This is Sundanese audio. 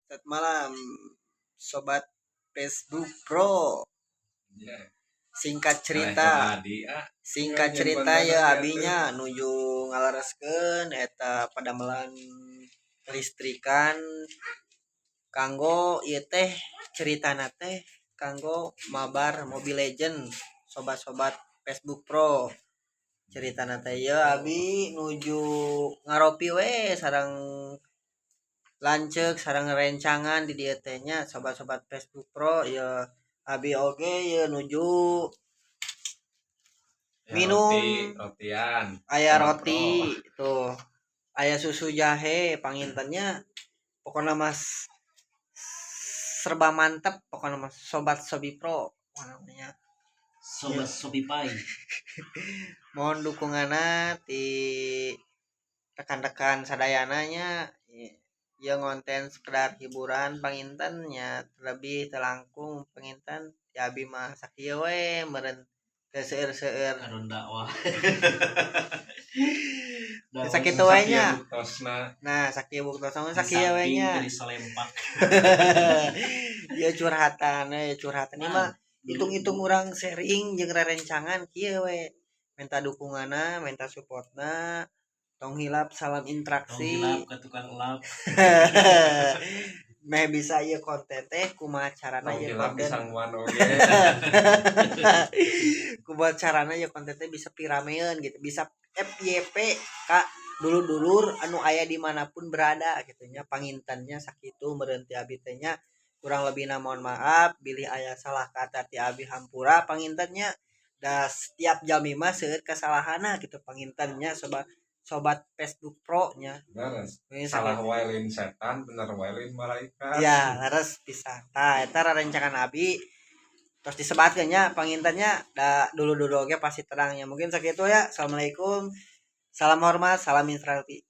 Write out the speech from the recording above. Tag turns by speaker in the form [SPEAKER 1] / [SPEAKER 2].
[SPEAKER 1] Selamat malam, Sobat Facebook Pro.
[SPEAKER 2] Ya.
[SPEAKER 1] Singkat cerita,
[SPEAKER 2] Adi ah.
[SPEAKER 1] singkat
[SPEAKER 2] Nyen
[SPEAKER 1] cerita
[SPEAKER 2] konten
[SPEAKER 1] ya
[SPEAKER 2] atuh.
[SPEAKER 1] Abinya nuju ngalereskeun eta padamelan listrikan kanggo ieu teh, ceritana teh kanggo mabar Mobile Legend, sobat-sobat Facebook Pro. Ceritana teh ieu abi nuju ngaropi we sareng lanceuk sareng rencangan di dieu teh nya, sobat-sobat Facebook Pro. Ieu abi oge ieu nuju
[SPEAKER 2] Ya,
[SPEAKER 1] minum.
[SPEAKER 2] Roti, rotian.
[SPEAKER 1] Aya
[SPEAKER 2] Sama
[SPEAKER 1] roti tuh, aya susu jahe pangintennya. Pokoknya mas serba mantep pokoknya mas, sobat Sobi Pro namanya.
[SPEAKER 3] Sobat Sobi Pai.
[SPEAKER 1] Mohon dukungannya di rekan-rekan sadayananya ya. Ngonten sekedar hiburan pangintennya, terlebih telangkung panginten. Ya, abi mah sakieu we meureun, teu seueur-seueur.
[SPEAKER 3] Karun dakwah.
[SPEAKER 1] Sakitu we nya.
[SPEAKER 2] Sakieu buktosna.
[SPEAKER 1] Nah, sakieu buktosna, sakieu we nya.
[SPEAKER 3] Di salempak.
[SPEAKER 1] Ya, curhatan we, curhatan ini mah hitung-hitung urang sharing jeung rerencangan kieu we, minta dukunganna, minta supportna. Tong hilap, salam
[SPEAKER 3] Tong
[SPEAKER 1] interaksi.
[SPEAKER 3] Hilap ke tukang lap.
[SPEAKER 1] Meh bisa ieu konten teh kumaha carana
[SPEAKER 2] Tong
[SPEAKER 1] ieu
[SPEAKER 2] hilap
[SPEAKER 1] konten
[SPEAKER 2] disangguan oge.
[SPEAKER 1] Kumaha carana ieu konten teh bisa pirameun gitu, bisa FYP ka dulur-dulur anu aya dimanapun berada gitu nya. Pangintennya sakitu meureun ti abi teh nya, kurang lebihna mohon maaf bilih aya salah kata ti abi, hampura pangintennya. Da setiap jalmi mah seueur kesalahanna gitu pangintennya, sobat sobat Facebook Pro nya.
[SPEAKER 2] Beres.
[SPEAKER 1] Ini
[SPEAKER 2] Salah wae lain setan, bener wae lain malaikat.
[SPEAKER 1] Ya, leres pisan. Tah, eta rerencangan abi terus disebatkeun nya pangintennya, da dulu-dulu oge pasti terangnya. Mungkin sakitu ya. Assalamualaikum. Salam hormat, salam inspirasi.